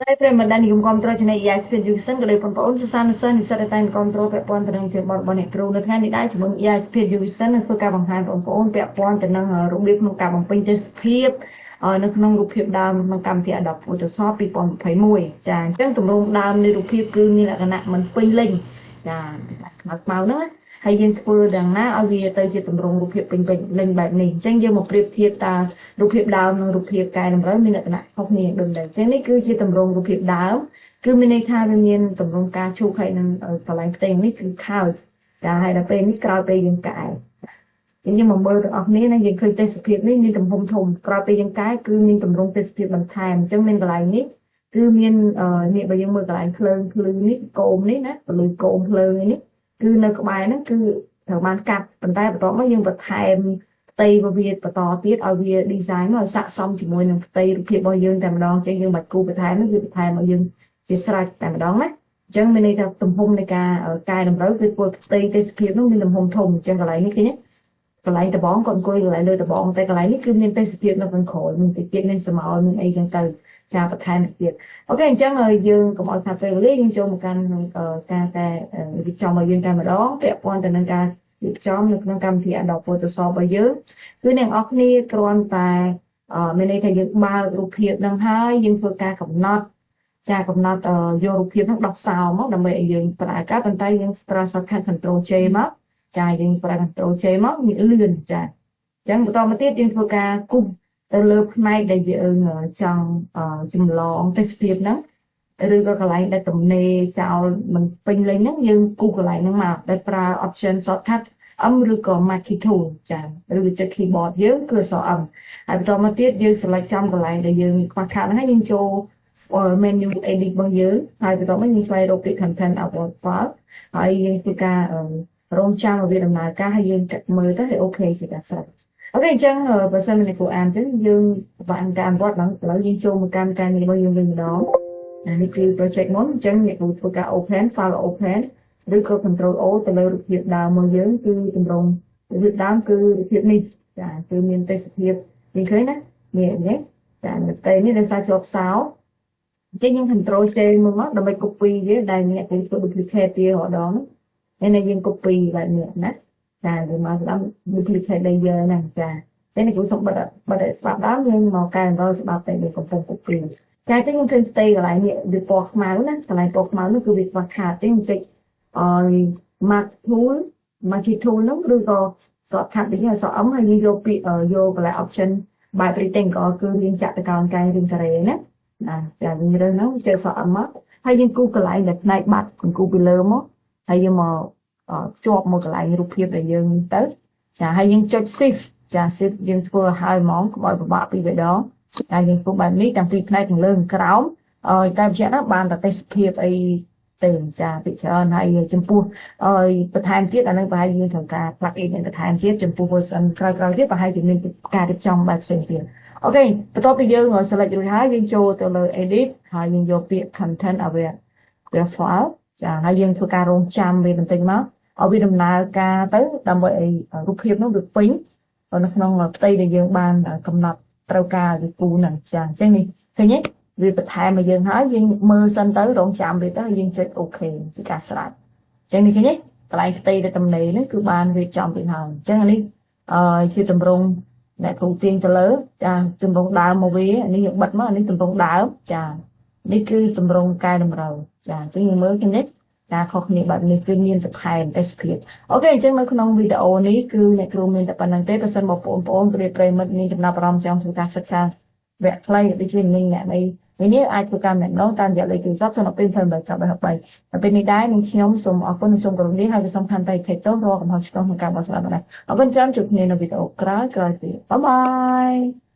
តែប្រិយមិត្តដែលនិយមគ្រប់គ្រង Channel AI Speed Education ក៏ដូចបងប្អូនសិស្សានុសិស្សនិស្សិតដែលតែងគ្រប់គ្រងពាក់ព័ន្ធទៅនឹងធានបទរបស់អ្នកគ្រូនៅថ្ងៃនេះដែរជាមួយ AI Speed Education នឹងធ្វើការបង្ហាញបងប្អូនពាក់ព័ន្ធទៅនឹងរបៀបក្នុងការបំពេញទេសភាពនៅក្នុងរូបភាពដើមក្នុងកម្មវិធី Adobe Photoshop 2021ចាអញ្ចឹងទម្រង់ដើមនៃរូបភាពគឺមានលក្ខណៈមិនពេញលេញចាខ្មៅខ្មៅហ្នឹងណាហើយយើងធ្វើយ៉ាងណាឲ្យវាទៅជាទម្រង់រូបភាពពេញពេញលេញបែបនេះអញ្ចឹងយើងមកប្រៀបធៀបតើរូបភាពដើមនិងរូបភាពកែតម្រូវមានលក្ខណៈខុសគ្នាដូចម្ដេចអញ្ចឹងនេះគឺជាទម្រង់រូបភាពដើមគឺមានន័យថាវាមានទម្រង់ការឈូកហើយនឹងកន្លែងផ្ទៃនេះគឺខើចចាហើយដល់ពេលនេះក្រោយពេលយើងកែចាចឹងយើងមកមើលទាំងអស់គ្នាណាយើងឃើញទេសភាពនេះមានទំហំធំក្រោយពេលយើងកែគឺមានទម្រង់ទេសភាពបន្ថែមអញ្ចឹងមានកន្លែងនេះគឺមាននេះបើយើងមើលកន្លែងភ្លើងភ្លឺនេះគោមនេះណាពលឺគោមភ្លើងនេះគឺនៅក្បែរហ្នឹងគឺត្រូវបានកាត់ប៉ុន្តែបន្ទាប់មកយើងបន្ថែមផ្ទៃរបស់វាបន្តទៀតឲ្យវា design មកឲ្យស័ក្តិសមជាមួយនឹងផ្ទៃរូបភាពរបស់យើងតែម្ដងចឹងយើងមិនគូបន្ថែមគឺបន្ថែមឲ្យយើងជាស្រេចតែម្ដងណាអញ្ចឹងមានន័យថាទំហំនៃការកែតម្រូវគឺធ្វើផ្ទៃទេសភាពនោះមានទំហំធំអញ្ចឹងកន្លែងនេះឃើញទេកន្លែងដបងគាត់អង្គុយកន្លែងលើដបងតែកន្លែងនេះគឺមានទេសភាពនៅខាងក្រោយមានតិចទៀតមានសមោលមានអីចឹងទៅចាបន្ថែមទៀត OK អញ្ចឹងយើងកុំឲ្យខាតពេលវេលាយើងចូលមកកាន់ការកែរៀបចំឲ្យយើងតែម្ដងពាក់ព័ន្ធទៅនឹងការរៀបចំនៅក្នុងកម្មវិធី Adobe Photoshop របស់យើងគឺអ្នកនរគ្នាគ្រាន់តែមានន័យថាយើងបើករូបភាពនឹងហើយយើងធ្វើការកំណត់ចាកំណត់យករូបភាពនឹងដោះសោមកដើម្បីឲ្យយើងប្រើការប៉ុន្តែយើងប្រើ shortcut Control J មកចាយើងប្រើ Control J មកលឿនចាអញ្ចឹងបន្តមកទៀតយើងធ្វើការគូសទៅលើផ្នែកដែលយើងចង់ចម្លងទេសភាពហ្នឹងឬក៏កន្លែងដែលទំនេរចោលមិនពេញលេញហ្នឹងយើងគូសកន្លែងហ្នឹងមកដែលប្រើ option shortcut M ឬក៏ Marquee tool ចាឬក៏ចុច keyboard យើងគឺអក្សរ M ហើយបន្តមកទៀតយើង select ចំកន្លែងដែលយើងខ្វះខាតហ្នឹងហើយយើងចូល menu edit របស់យើងហើយបន្ទាប់មកយើងស្វែងរកពាក្យ content aware fill ហើយយើងធ្វើការរងចាំឲ្យវាដំណើរការហើយយើងមើលទៅហើយ OK ជាការស្រេច OK អញ្ចឹងបើសិនជាគ្រូអានទៅយើងបានការអនុវត្តឡើងឥឡូវយើងចូលមកកាន់ការងាររបស់យើងវិញម្ដងអានេះគឺ project មុនអញ្ចឹងអ្នកគ្រូធ្វើការ open file open ឬក៏ control O ទៅលើរូបភាពដើមរបស់យើងគឺទម្រង់រូបភាពដើមគឺរូបភាពនេះចាគឺមានទេសភាពនេះឃើញណានេះនេះចានៅផ្ទៃនេះដោយសារជាប់សោអញ្ចឹងយើង control J មួយមកដើម្បី copy វាដែលអ្នកគ្រូធ្វើ duplicate វារាល់ដងនេះយើង copy បែបនេះណាចាវាមកស្ដាប់ duplicate layer ហ្នឹងចាតែនេះគ្រូសុំបិទបិទច្បាប់ដើមយើងមកកែតម្រូវច្បាប់តែយើងកំពុង copy ចាអញ្ចឹងខ្ញុំឃើញផ្ទៃកន្លែងនេះវាពណ៌ខ្មៅណាកន្លែងពណ៌ខ្មៅនោះគឺវាខ្វះខាតអញ្ចឹងខ្ញុំចុចឲ្យ mark tool marquee tool នោះឬក៏ shortcut វិញអក្សរ M ហើយយើងយកពាក្យយកកន្លែង option បែប rectangle គឺរាងចាក់ទៅកោងកែងរាងការ៉េណាណាចាយើងរើសហ្នឹងចុចអក្សរ M មកហើយយើងគូសកន្លែងដែលផ្នែកបាត់គូសពីលើមកហើយយើងមកភ្ជាប់មកកន្លែងរូបភាពដែលយើងទៅចាហើយយើងចុច shift ចា shift យើងធ្វើឲ្យហើយហ្មងកុំឲ្យពិបាកពីរដងតែយើងធ្វើបែបនេះតាំងពីផ្នែកខាងលើខាងក្រោមឲ្យតែបញ្ជាក់ណាបានតែទេសភាពអីទេចាពិច្រើនហើយចំពោះឲ្យបន្ថែមទៀតអានឹងប្រហែលយើងត្រូវការ plug in បន្ថែមទៀតចំពោះ version ក្រោយៗទៀតប្រហែលជាមានការរៀបចំបែបផ្សេងទៀត OK បន្ទាប់ពីយើង select រួចហើយយើងចូលទៅលើ edit ហើយយើងយកពាក្យ content aware fill ចាហើយយើងធ្វើការរងចាំវាបន្តិចមកឲ្យវាដំណើរការទៅដើម្បីឲ្យរូបភាពនោះវាពេញនៅក្នុងផ្ទៃដែលយើងបានកំណត់ត្រូវការវាគូហ្នឹងចាអញ្ចឹងនេះឃើញទេវាបន្ថែមមកយើងហើយយើងមើលសិនទៅរងចាំវាទៅហើយយើងចុច OK ជាការស្រេចអញ្ចឹងនេះឃើញទេកន្លែងផ្ទៃដែលតំណេហ្នឹងគឺបានវាចំពីហើយអញ្ចឹងនេះអឺជាតម្រងអ្នកគ្រូទាញទៅលើចាទម្រង់ដើមមកវានេះយើងបិទមកនេះទម្រង់ដើមចានេះគឺទម្រង់កែតម្រូវចាអញ្ចឹងយើងមើលឃើញទេចាខុសគ្នាបែបនេះគឺមានបន្ថែមទេសភាព OK អញ្ចឹងនៅក្នុងវីដេអូនេះគឺអ្នកគ្រូមានតែប៉ុណ្្នឹងទេបើសិនបងប្អូនបងប្រិយប្រិយមិត្តមានចំណាប់អារម្មណ៍ចង់ធ្វើការសិក្សាវគ្គខ្លីដូចជានឹងអ្នកនេះនេះអាចធ្វើការម្ដងតាមរយៈលេខទូរស័ព្ទ012 8 8 ដល់ពេលនេះដែរនឹងខ្ញុំសូមអរគុណនិងសូមគោរពលាហើយក៏សូមខន្តីថេទោសរាល់កំហុសឆ្គងក្នុងការបកស្រាយដែរអរគុណច្រើនជួបគ្នានៅវីដេអូក្រោយៗទៀត bye bye.